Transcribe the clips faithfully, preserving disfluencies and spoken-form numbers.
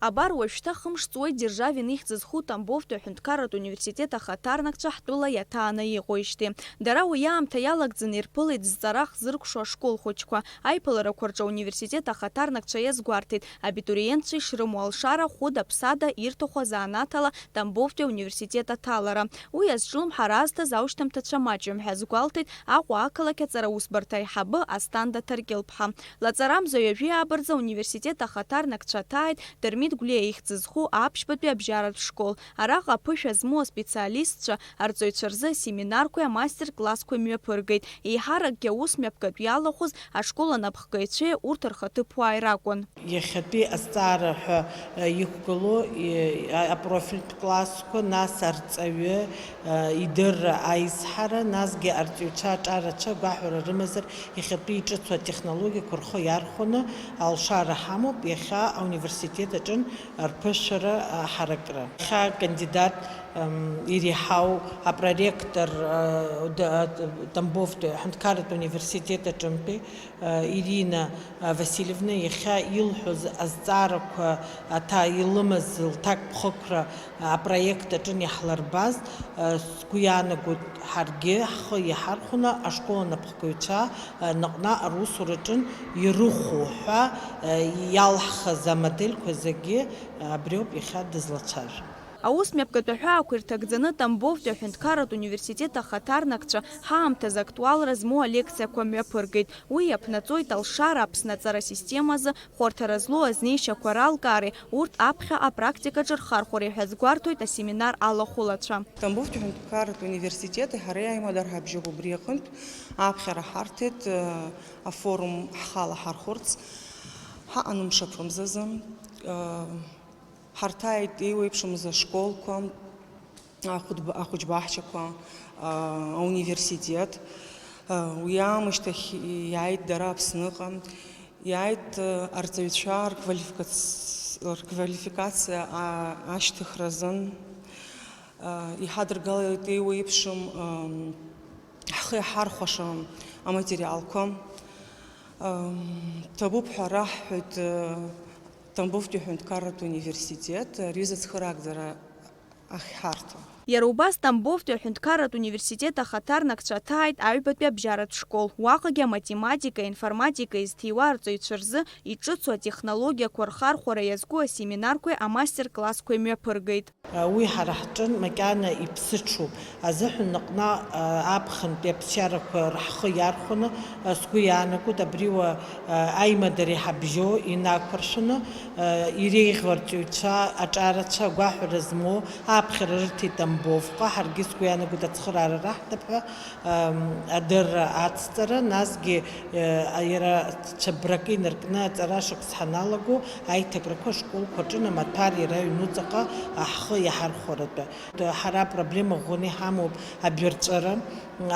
Абар уажәшьҭа хымш ҵуеит Державин ихьӡ зху Тамбовтәи аҳәынҭқарратә университет ахаҭарнакцәа ҳтәыла иаҭааны иҟоижьҭеи. Дара уи аамҭа иалагӡаны ирԥылеит зҵара хзыркәшо ашкол хәыҷқәа. Аиԥыларақәа рҿы ауниверситет ахаҭарнакцәа иазгәарҭеит, абитуриентцәа ишрымоу алшара хәыда-ԥсада ирҭаху азанааҭ ала Тамбовтәи ауниверситет аҭалара. Уи азҿлымҳара азҭаз аушьҭымҭацәа маҷым ҳәа азгәалҭеит Аҟәа ақалақь аҵара усбарҭа аиҳабы Асҭанда Ҭаркьылԥҳа. Лаҵарамза ҩажәи аабырӡа ауниверситет ахаҭарнакцәа аҭааит Дырмит Гәлиа ихьӡ зху аԥшьбатәи абжьаратә школ. Араҟа аԥышәа змоу аспециалистцәа арҵаҩцәа рзы асеминарқәеи амастер-классқәеи мҩаԥыргеит. Еиҳаракгьы аус мҩаԥгатә иалахәыз ашкол анапхгаҩцәеи урҭ рхаҭыԥуааи ракәын. Иахьатәи азҵаара ҳәа, э, иқәгылоу, э, а-, апрофильтә классқәа, нас арҵаҩы, э, идырра аизҳара, насгьы арҵаҩцәа аҿарацәа гәаҳәара рымазар, иахьатәи иҿыцу атехнологиақәа рхы иархәаны алшара ҳамоуп иахьа ауниверситет аҿын рԥышәара, а, ҳаракра. Иахьа акандидат, м, иреиҳау апроректор, а, д-, а, Тамбовтәи аҳәынҭқарратә университет аҿынтәи, а, Ирина, а, Васильевна иахьа илҳәоз азҵаарақәа аҭа-, илымаз лҭакԥхықәра апроект аҿын иаҳлырбаз, а, сгәы иаанагоит, ҳаргьы ҳхы иаҳархәаны ашкол анапхгаҩцәа, а, наҟнаҟ русураҿын ирыхәо ҳәа, а, иалҳхыз амодельқәа зегьы, а, абриоуп иахьа дызлацәажәо. Аус мҩаԥгатә аҳәаақәа ирҭагӡаны Тамбовтәи аҳәынҭқарратә университет ахаҭарнакцәа ҳаамҭазы актуалра змоу алекциақәа мҩаԥыргеит. Уи иаԥнаҵоит алшара Аԥсны аҵара системазы хәарҭара злоу азнеишьақәа ралкаареи урҭ аԥхьа апрактикаҿы рхархәареи ҳәа азгәарҭоит асеминар алахәылацәа. Тамбовтәи аҳәынҭқарратә университети ҳареи аимадара ҳабжьоуп убри аҟынтә. Аԥхьара ҳарҭеит, э, афорум ҳхала ҳархәырц. Ҳаҟан мшаԥымзазы, э, ҳарҭааит еиуеиԥшымыз ашколқәа, ахәыдба-, ахәыҷбаҳчақәа, а, ауниверситет. А, уи аамышьҭахь иааит дара Аԥсныҟа, иааит, а, арҵаҩцәа рквалификац-, рквалификациа, а, ашьҭыхразын. А, иҳадыргалеит еиуеиԥшым, ам, ҳхы иаҳархәаша аматериалқәа. Ам, ҭабуп ҳәа раҳҳәоит, а, Тамбовтәи аҳәынҭқарратә университет, а, рҩыза цхыраагӡара ахьҳарҭо. Иара убас Тамбовтәи аҳәынҭқарратә университет ахаҭарнакцәа аҭааит аҩбатәи абжьаратә школ. Уаҟагьы аматематика, информатика изҭиуа арҵаҩцәа рзы иҿыцу атехнологиақәа рхархәара иазку асеминарқәеи амастер-классқәеи мҩаԥыргеит. Уи ҳара ҳҿын макьана иԥсыҽуп. Азыҳәан наҟнаҟ аԥхынтәи аԥсшьарақәа рҳхы иархәаны, сгәы иаанагоит абри уа аимадара иҳабжьоу инақәыршәаны, иреиӷьу арҵаҩцәа, аҿарацәа, агәаҳәара змоу аԥхьара рырҭеит Тамбовҟа, ҳаргьы сгәы иаанагоит ацхыраара раҳҭап ҳәа, ам, адырра ацҵара, насгьы, э, иара цәыббракы инаркны аҵара шықәс ҳаналаго, аиҭакрақәа ашколқәа рҿы амаҭәар иара аҩнуҵаҟа ҳхы иаҳархәаратәы. Ҳара апроблема ӷәӷәаны иҳамоуп абирҵәара,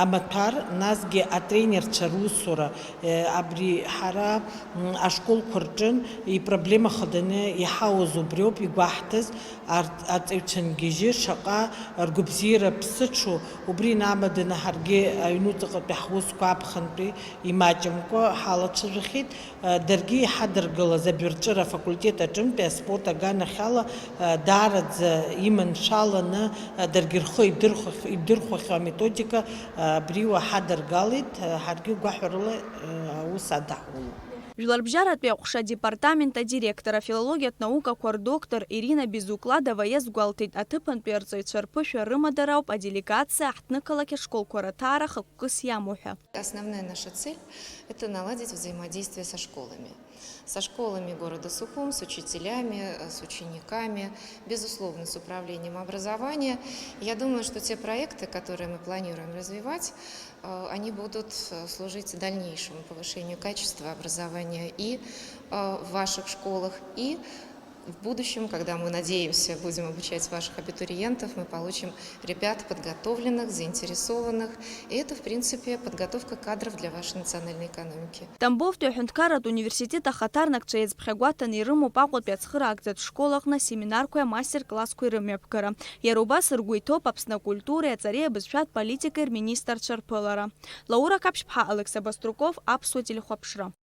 амаҭәар, насгьы атренерцәа русура, э, абри ҳара, м, ашколқәа рҿын ипроблема хаданы иҳауз убриоуп игәаҳҭаз, арҭ-, аҵаҩцәа нгьежьы шаҟа ргәабзиара ԥсыҽу, убри инамаданы ҳаргьы аҩнуҵаҟатәи ҳусқәа аԥхынтәи имаҷымкәа ҳалацәажәахьеит. Даргьы иҳадыргалаз абирҵәыра афакультет аҿынтәи аспорт аганахьала, даараӡа иманшәаланы, даргьы рхы идырхәах-, идырхәахьоу аметодика абри уа ҳадыргалеит, ҳаргьы гәаҳәарыла аус адаҳулон. Жәларбжьаратәи аҟәша адепартамент адиректор, афилологиатә наукақәа рдоктор Ирина Безукладова иазгәалҭеит, аҭыԥантәи арҵаҩцәа рԥышәа рымадара ауп аделегациа аҳҭнықалақь ашколқәа раҭаара хықәкыс иамоу ҳәа. Основная наша цель — это наладить взаимодействие со школами. Со школами города Сухум, с учителями, э, с учениками, безусловно, с управлением образования. Я думаю, что те проекты, которые мы планируем развивать, э, они будут, э, служить дальнейшему повышению качества образования и, э, в ваших школах, и в будущем, когда мы, надеемся, будем обучать ваших абитуриентов, мы получим ребят подготовленных, заинтересованных. И это, в принципе, подготовка кадров для вашей национальной экономики. Тамбовтәи аҳәынҭқарратә университет ахаҭарнакцәа иазԥхьагәаҭаны ирымоуп Аҟәатәи ацхыраагӡатә школ аҟны асеминарқәеи амастер-классқәеи рымҩаԥгара. Иара убас ргәы иҭоуп Аԥсны акультуреи аҵареи абызшәатә политикеи рминистрцәа рԥылара. Лаура Қаԥшьԥҳа, Алықьса Баструков, Аԥсуа телехәаԥшра.